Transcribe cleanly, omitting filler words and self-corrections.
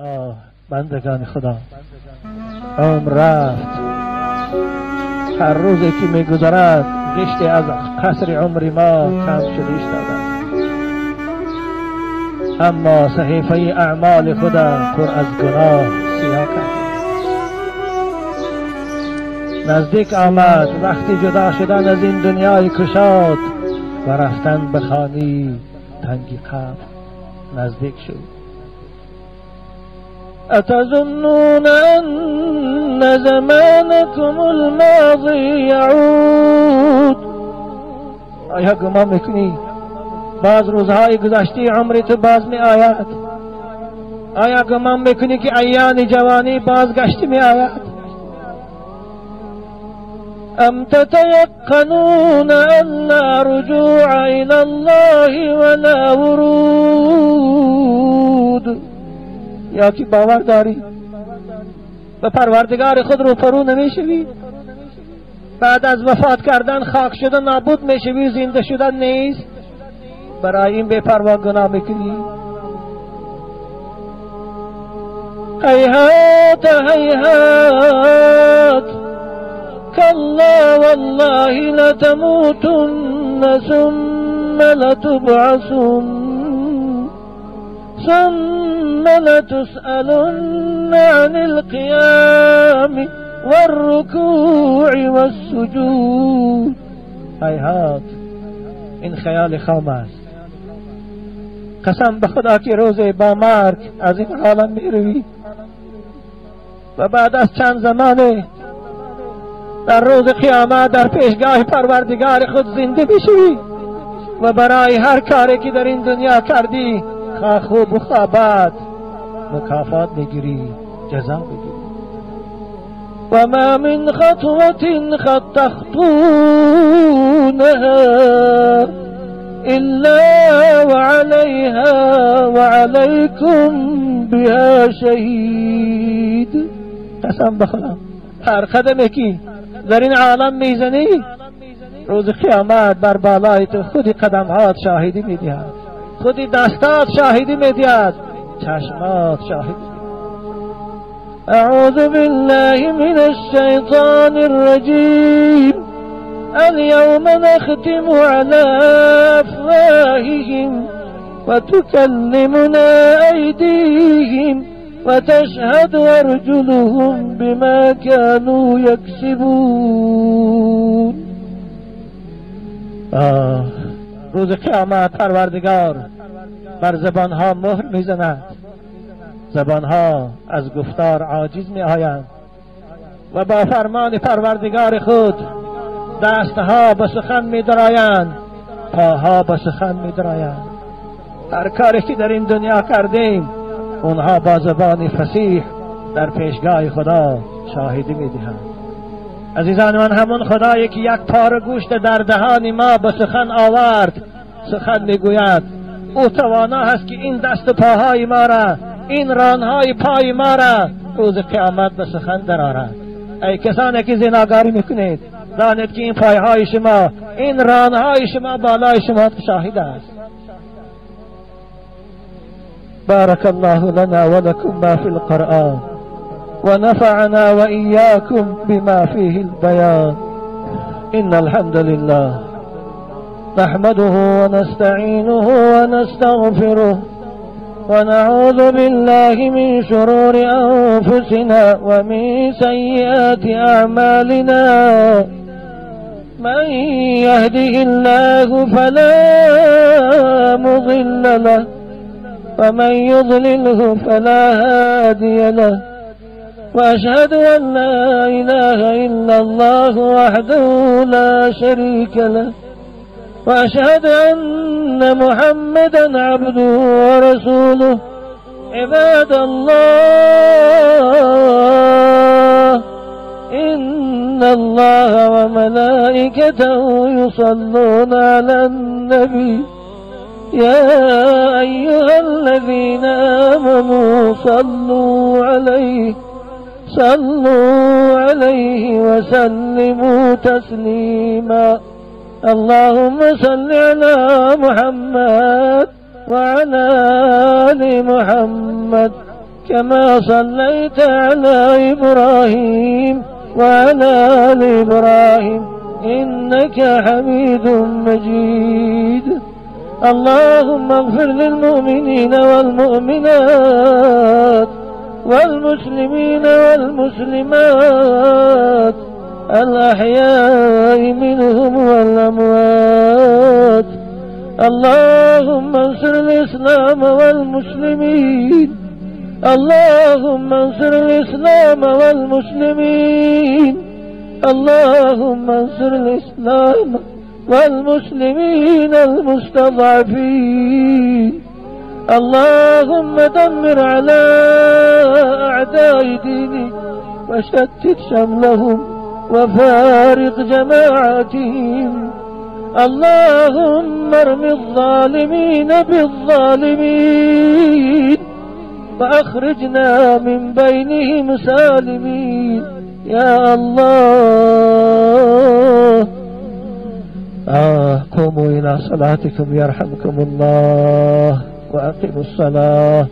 آه بندگان خدا، عمر رفت. هر روزی که میگذرد گشتی از قصر عمر ما کم شده ایستاده است، اما صحیفه اعمال خدا پر از گناه سیاه کرد. نزدیک آمد وقتی جدا شدن از این دنیای کشاد و رفتن به خانه تنگی قبر نزدیک شد. أتظنون أن زمانكم الماضي يعود؟ آیا گمان میکنی باز روزهای گذشته عمری تو باز می آید؟ آیا گمان میکنی که ایام جوانی بازگشت می آید؟ أم تتيقنون أن لا رجوع إلى الله ولا ورود؟ یا که باور داری به پروردگار خود روپرو نمیشوی؟ بعد از وفات کردن خاک شدن نابود میشوی، زنده شدن نیست. برای این بے پروا گناه میکنی. هیهات هیهات كلا والله لتموتن ثم لتبعثن ثم لتسألن عن القيام والركوع والسجود. هیهات، این خیال خام است. قسم به خدا که روز با مرگ از این عالم میروی و بعد از چند زمانه در روز قیامت در پیشگاه پروردگار خود زنده بشوی و برای هر کاری که در این دنیا کردی خواه خوب و خواه بد مکافات میگیری، جزا میگیری. و ما من خطوة قد تخطونها إلا وعليها وعليكم بها شهید. قسم به خدا هر قدمی که در این عالم میزنی روز قیامت بر بالای تو خودی قدمهات شاهدی میدهد، خودی دستات شاهدی میدهد، چشمات شاهدی. اعوذ بالله من الشیطان الرجیم. اليوم نختم على افواههم وتكلمنا ایدیهم وتشهد ارجلهم بما كانوا يكسبون. آه، روز قیامت پروردگار بر زبانها مهر میزند، زبانها از گفتار عاجز می آیند و با فرمان پروردگار خود دستها به سخن می درآیند، پاها به سخن می درآیند. هر کاری که در این دنیا کردیم اونها با زبان فصیح در پیشگاه خدا شاهدی میدهند. عزیزان من، همون خدایی که یک پاره گوشت در دهان ما به سخن آورد سخن میگوید، او توانا هست که این دست و پاهای ما را، این رانهای پای ما را روز قیامت به سخن درآورد. ای کسانی که زناگاری میکنید، دانید که این پایهای شما، این رانهای شما بالای شما شاهد است. بارك الله لنا ولكم ما في القرآن ونفعنا وإياكم بما فيه البيان. إن الحمد لله نحمده ونستعينه ونستغفره ونعوذ بالله من شرور أنفسنا ومن سيئات أعمالنا. من يهده الله فلا مضل له ومن يضلله فلا هادي له. وأشهد أن لا إله إلا الله وحده لا شريك له وأشهد أن محمدا عبده ورسوله. عباد الله، إن الله وملائكته يصلون على النبي يا أيها الذين آمنوا صلوا عليه وسلموا تسليما. اللهم صل على محمد وعلى آل محمد كما صليت على إبراهيم وعلى آل إبراهيم إنك حميد مجيد. اللهم اغفر للمؤمنين والمؤمنات والمسلمين والمسلمات الأحياء منهم والأموات. اللهم انصر الإسلام والمسلمين، اللهم انصر الإسلام والمسلمين، اللهم انصر الإسلام والمسلمين المستضعفين. اللهم دمر على أعداء دينك وشتت شملهم وفارق جماعتهم. اللهم ارم الظالمين بالظالمين وأخرجنا من بينهم سالمين يا الله. قوموا إلى صلاتكم يرحمكم الله وأقيموا الصلاة.